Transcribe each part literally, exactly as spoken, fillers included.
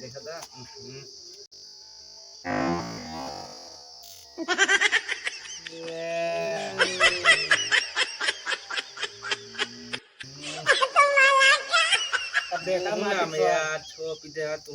देखा था? हम्म। अब देखा ना मालिक मैं यार, छोप दे तू।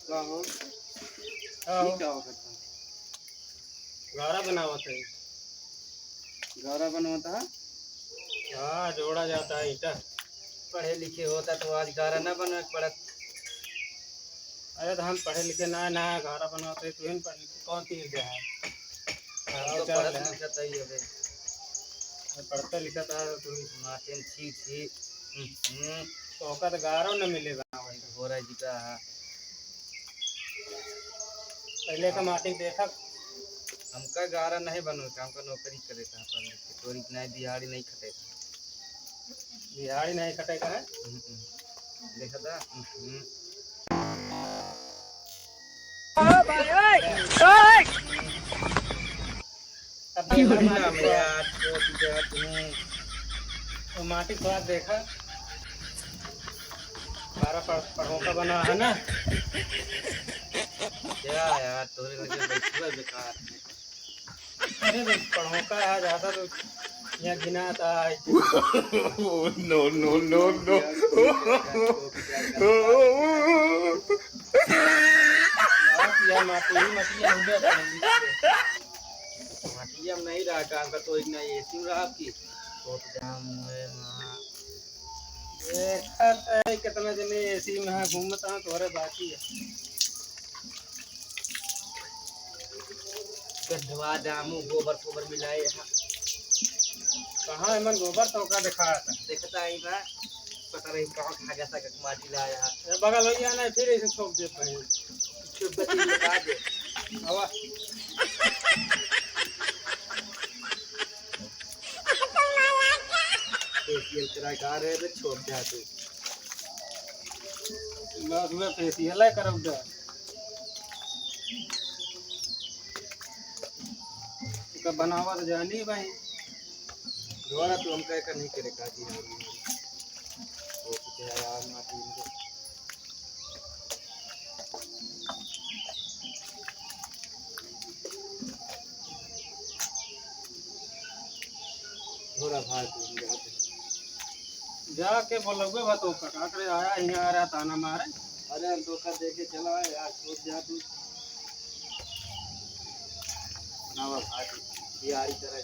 का हो? का हो? ई का हो करता? गारा बनावत है। गारा बनवत है? हाँ, जोड़ा जाता है ईटा। पढ़े लिखे होता तो आज गारा ना बनवे के पड़त। अरे तो हम पढ़े लिखे ना, ना गारा बनवत है, तू ही पढ़ लिखे, कौन तीर दे है? हम तो पढ़त लिखत है अबे। पढ़ते लिखत है तू ही। माचिन छी छी। हम्म। तो ओकर तो गारो न मिले बनावे। हो रहा जी का है। पहले का माटी देखा। हमका गारा नहीं बनवे का, हमका नौकरी करे का, पर तोरी नहीं दिहाड़ी नहीं खटे का। दिहाड़ी नहीं खटे का है? हम्म। देखा था? हम्म। अब देखा मालिक यार, छोड़ दे तू। वो माटी स्वाद देखा। बारह पढ़-, पढ़ों का बना है ना? क्या यार, तोरे लगे बैठुआ बेकार है। अरे, देख, पढ़ों का आ जाता तो यहाँ गिना था। Oh, no, no, no, no। आप या माटी ही मत या उधर पढ़ लीजिए। माटी हम नहीं रहा, काम का तो इतना एसी में रहा आपकी। तो जाम है माँ। देखत है कितना जने एसी में है, घूमत हैं, तोहरे बाकी है। गड्ढवा जामू, गोबर सोबर मिलाए हैं। कहाँ है मन गोबर तो का देखा था? देखता ही बा, पता नहीं कहाँ खा गया था, माटी लाया। ये बगल हो गया ना, फिर ऐसे छोप देते हैं। छोप देते हैं, बता दे। हवा। फेशियल करा का रहे तो छोड़ दे तू। बस मैं फेशियल है करब दे। का बनावा तो जानी भाई। दोबारा तू हमका एक नहीं करे का जी। हो चुके हैं यार, माटी में। थोड़ा भाई तू हम जाते हैं। जाके बोलबे बा तो का करे आया, यहाँ आ रहा ताना मारे। अरे हम धोखा दे के चला है यार, सोच जा तू। ना बा भाई, ये आ रही तरह।